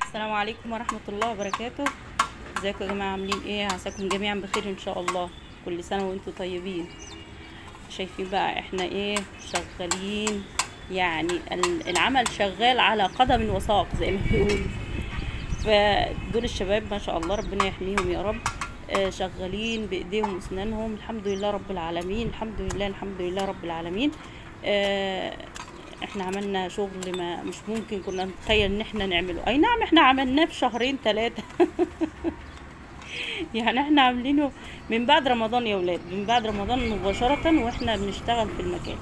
السلام عليكم ورحمة الله وبركاته. ازيكم يا جماعة، عاملين ايه؟ عساكم جميعا بخير ان شاء الله. كل سنة وانتم طيبين. شايفين بقى احنا ايه شغالين، يعني العمل شغال على قدم وساق زي ما بيقولوا. فدول الشباب ما شاء الله ربنا يحميهم يا رب، شغالين بايديهم واسنانهم، الحمد لله رب العالمين، الحمد لله الحمد لله رب العالمين. احنا عملنا شغل ما مش ممكن كنا نتخيل ان احنا نعمله. اي نعم احنا عملناه في شهرين 3 يعني احنا عاملينه من بعد رمضان يا ولاد، من بعد رمضان مباشرة واحنا بنشتغل في المكان،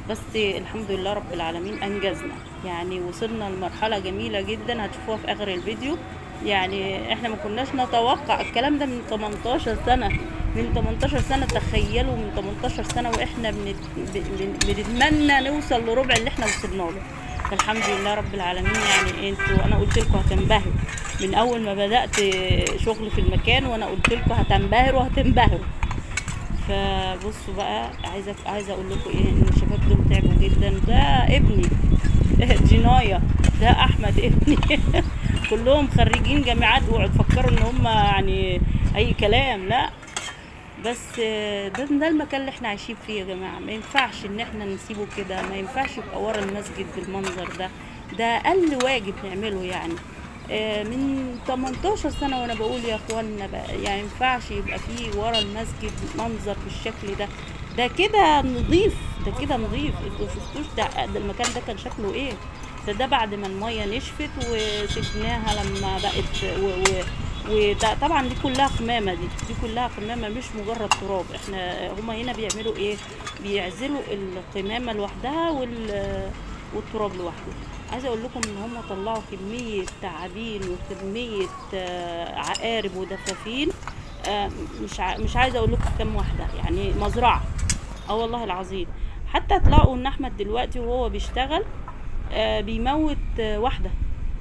بس الحمد لله رب العالمين انجزنا، يعني وصلنا لمرحلة جميلة جدا هتشوفوها في اخر الفيديو. يعني احنا ما كناش نتوقع الكلام ده من 18 سنة، من 18 سنة، تخيلوا من 18 سنة واحنا بنتمنى نوصل لربع اللي احنا وصلنا له. فالحمد لله رب العالمين. يعني انتوا انا قلت لكم هتنبهروا من اول ما بدأت شغل في المكان، وانا قلت لكم هتنبهروا هتنبهروا. فبصوا بقى، عايزه اقول لكم ايه، ان الشباب دول تعبوا جدا. ده ابني جناية، ده احمد ابني كلهم خريجين جامعات، واوعوا تفكروا ان هم يعني اي كلام، لا، بس ده المكان اللي احنا عايشين فيه يا جماعة، ما ينفعش ان احنا نسيبه كده، ما ينفعش يبقى ورا المسجد بالمنظر ده، ده اقل واجب نعمله. يعني من 18 سنة وانا بقول يا اخوانا بقى، يعني ما ينفعش يبقى فيه ورا المسجد منظر بالشكل ده، ده كده نظيف، ده كده نظيف. انتوا شفتوش ده المكان ده كان شكله ايه؟ ده بعد ما المية نشفت وسبناها لما بقت وده طبعا دي كلها قمامه، دي كلها قمامه مش مجرد تراب. احنا هما هنا بيعملوا ايه؟ بيعزلوا القمامة لوحدها والتراب لوحده. عايزه اقول لكم ان هما طلعوا كمية تعابين وكمية عقارب ودفافين، مش عايزه اقول لكم كام واحدة، يعني مزرعة. والله العظيم. حتى تلاقوا ان احمد دلوقتي وهو بيشتغل بيموت واحدة،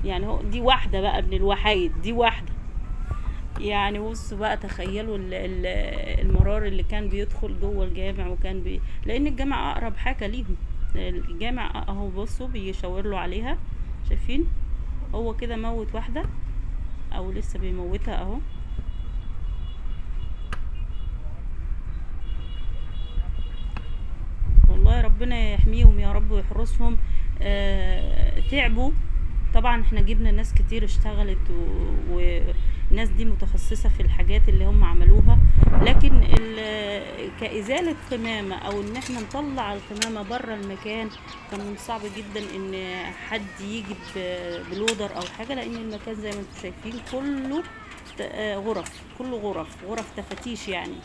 يعني هو دي واحدة بقى من الوحايد، دي واحدة. يعني بصوا بقى تخيلوا المرار اللي كان بيدخل جوه الجامع، وكان لان الجامع اقرب حاجة ليهم، الجامع اهو بصوا بيشاور له عليها، شايفين هو كده موت واحدة او لسه بيموتها اهو. والله ربنا يحميهم يا رب ويحرسهم. تعبوا طبعا، احنا جبنا ناس كتير اشتغلت والناس دي متخصصة في الحاجات اللي هم عملوها، لكن كإزالة قمامة او ان احنا نطلع القمامة برا المكان كان من صعب جدا ان حد يجي بلودر او حاجة، لان المكان زي ما انتم شايفين كله غرف، كله غرف تفتيش، يعني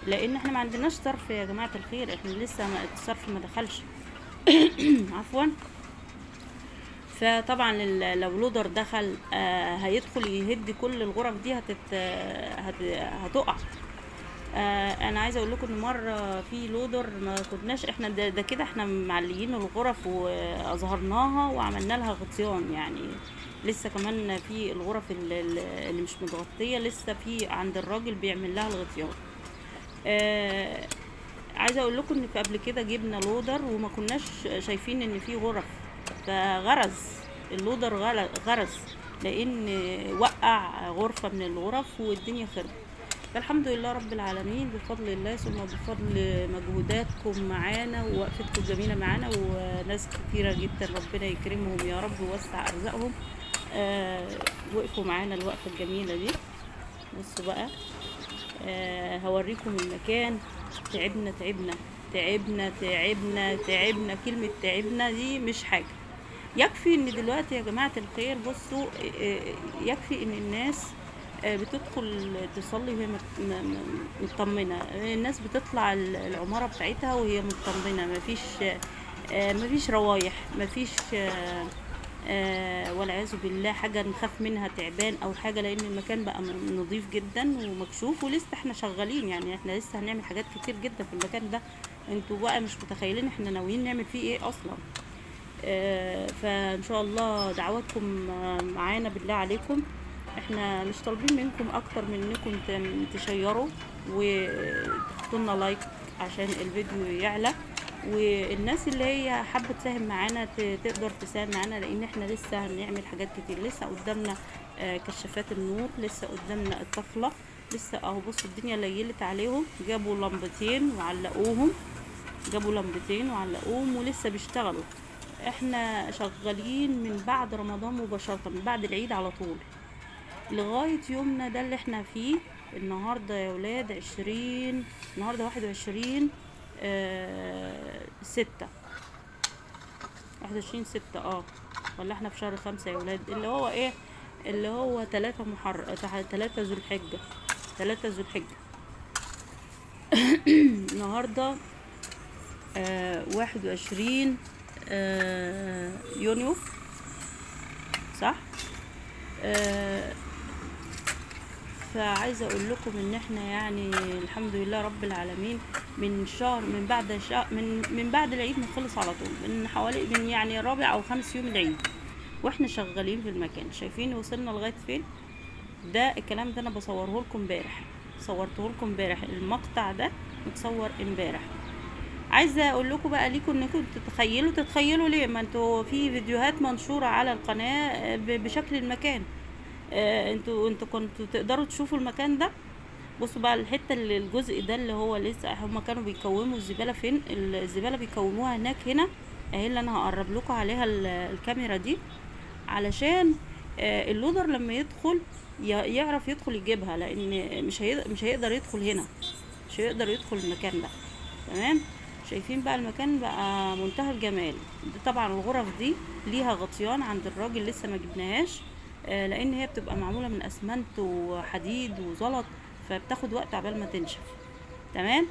لان احنا ما عندناش صرف يا جماعة الخير، احنا لسه الصرف ما دخلش عفوا. فطبعا لو لودر دخل هيدخل يهد كل الغرف دي، هتقع. انا عايزه اقول لكم ان مرة في لودر ما كناش احنا ده كده احنا معليين الغرف واظهرناها وعملنا لها غطيان، يعني لسه كمان في الغرف اللي مش متغطيه لسه في عند الراجل بيعمل لها الغطيان. عايزه اقول لكم ان قبل كده جبنا لودر وما كناش شايفين ان في غرف، فغرز اللودر، غرز لان وقع غرفة من الغرف والدنيا خربت. فالحمد لله رب العالمين، بفضل الله ثم بفضل مجهوداتكم معانا ووقفتكم الجميلة معانا، وناس كتيرة جدا ربنا يكرمهم يا رب ويوسع ارزاقهم، وقفوا معانا الوقفة الجميلة دي. بصوا بقى، هوريكم المكان. تعبنا تعبنا تعبنا تعبنا تعبنا، كلمة تعبنا دي مش حاجة. يكفي ان دلوقتي يا جماعة الخير بصوا، يكفي ان الناس بتدخل تصلي وهي مطمنة، الناس بتطلع العمارة بتاعتها وهي مطمنة، مفيش روايح، مفيش والعياذ بالله حاجة نخاف منها تعبان او حاجة، لان المكان بقى نظيف جدا ومكشوف، ولسه احنا شغالين، يعني احنا لسه هنعمل حاجات كتير جدا في المكان ده. انتوا بقى مش متخيلين احنا ناويين نعمل فيه ايه اصلا. فان شاء الله دعواتكم معانا بالله عليكم. احنا مش طالبين منكم اكتر من انكم تشيروا وتحطوا لنا لايك عشان الفيديو يعلى، والناس اللي هي حابة تساهم معانا تقدر تساهم معانا، لان احنا لسه هنعمل حاجات كتير، لسه قدامنا كشافات النور، لسه قدامنا الطفلة، لسه اهو. بصوا الدنيا ليلت عليهم، جابوا لمبتين وعلقوهم، جابوا لمبتين وعلقوهم ولسه بيشتغلوا. احنا شغالين من بعد رمضان مباشرة، من بعد العيد على طول لغاية يومنا ده اللي احنا فيه النهاردة يا ولاد. 20 النهاردة 21 6، 21 6، ولا احنا في شهر 5 يا ولاد، اللي هو ايه، اللي هو 3 محرم، 3 ذو الحجة، 3 ذو الحجة. النهاردة 21 يونيو، صح؟ فعايزه اقول لكم ان احنا يعني الحمد لله رب العالمين من شهر، من بعد شهر، من بعد العيد ما خلص على طول، من حوالي، من يعني رابع او خامس يوم العيد واحنا شغالين في المكان. شايفين وصلنا لغاية فين؟ ده الكلام ده انا بصورة لكم امبارح، صورته لكم امبارح، المقطع ده متصور امبارح. عايزه اقول لكم بقى ليكم انكم تتخيلوا ليه، ما انتوا في فيديوهات منشورة على القناة بشكل المكان. انتوا كنتوا تقدروا تشوفوا المكان ده. بصوا بقى الحتة اللي الجزء ده اللي هو لسه هما كانوا بيكوموا الزبالة فين، الزبالة بيكوموها هناك، هنا اهي اللي انا هقرب لكم عليها الكاميرا دي، علشان اللودر لما يدخل يعرف يدخل يجيبها، لان مش هيقدر يدخل هنا، مش هيقدر يدخل المكان ده. تمام؟ شايفين بقى المكان بقى منتهى الجمال. ده طبعا الغرف دي ليها غطيان عند الراجل لسه ما جبناهاش، لان هي بتبقى معمولة من اسمنت وحديد وزلط، فبتاخد وقت عبال ما تنشف. تمام؟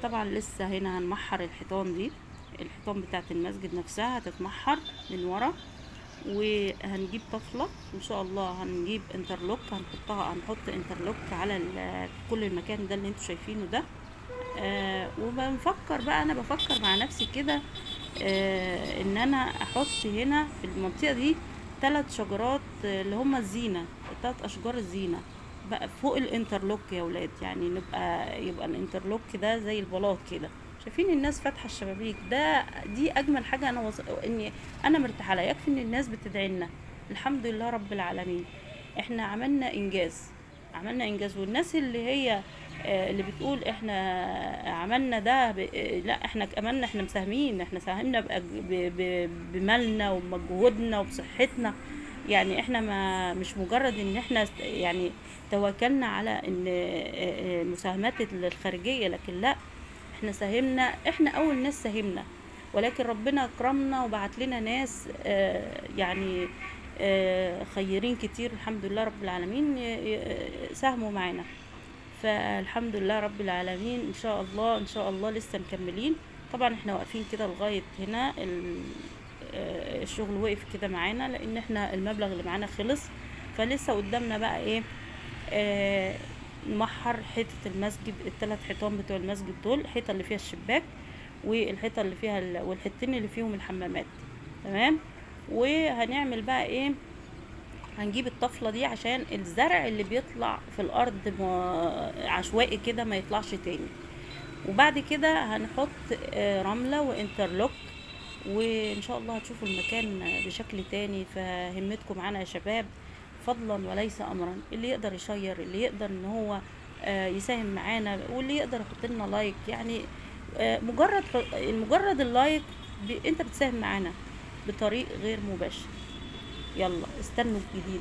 طبعا لسه هنا هنمحر الحيطان دي، الحيطان بتاعت المسجد نفسها هتتمحر من ورا، وهنجيب طفله ان شاء الله، هنجيب interlock، هنحط interlock على كل المكان ده اللي انتوا شايفينه ده. وبنفكر بقى، انا بفكر مع نفسي كده ان انا احط هنا في المنطقة دي 3 شجرات اللي هما الزينة، 3 اشجار الزينة بقى فوق ال interlock يا ولاد، يعني يبقى ال interlock ده زي البلاط كده. شايفين الناس فاتحة الشبابيك، ده دي اجمل حاجة انا اني انا مرتاحة لها. يكفي ان الناس بتدعي لنا، الحمد لله رب العالمين، احنا عملنا انجاز، عملنا انجاز. والناس اللي هي اللي بتقول احنا عملنا ده لا احنا عملنا، احنا مساهمين، احنا ساهمنا بمالنا وبمجهودنا وبصحتنا، يعني احنا ما مش مجرد ان احنا يعني توكلنا على ان المساهمات الخارجية، لكن لا احنا ساهمنا، احنا اول ناس ساهمنا، ولكن ربنا اكرمنا وبعت لنا ناس يعني خيرين كتير الحمد لله رب العالمين، ساهموا معانا، فالحمد لله رب العالمين. ان شاء الله ان شاء الله لسه مكملين. طبعا احنا واقفين كده لغاية هنا، الشغل وقف كده معانا لان احنا المبلغ اللي معانا خلص، فلسه قدامنا بقى ايه، نمحر حيطة المسجد، الثلاث حيطان بتوع المسجد دول، الحيطة اللي فيها الشباك والحيطة اللي فيها والحتتين اللي فيهم الحمامات. تمام؟ وهنعمل بقى ايه، هنجيب الطفلة دي عشان الزرع اللي بيطلع في الارض عشوائي كده ما يطلعش تاني. وبعد كده هنحط رملة وانترلوك، وان شاء الله هتشوفوا المكان بشكل تاني. فهمتكم معانا يا شباب، فضلا وليس امرا، اللي يقدر يشير، اللي يقدر ان هو يساهم معانا، واللي يقدر يحط لنا like، يعني مجرد ال like انت بتساهم معانا بطريق غير مباشر. يلا استنوا الجديد.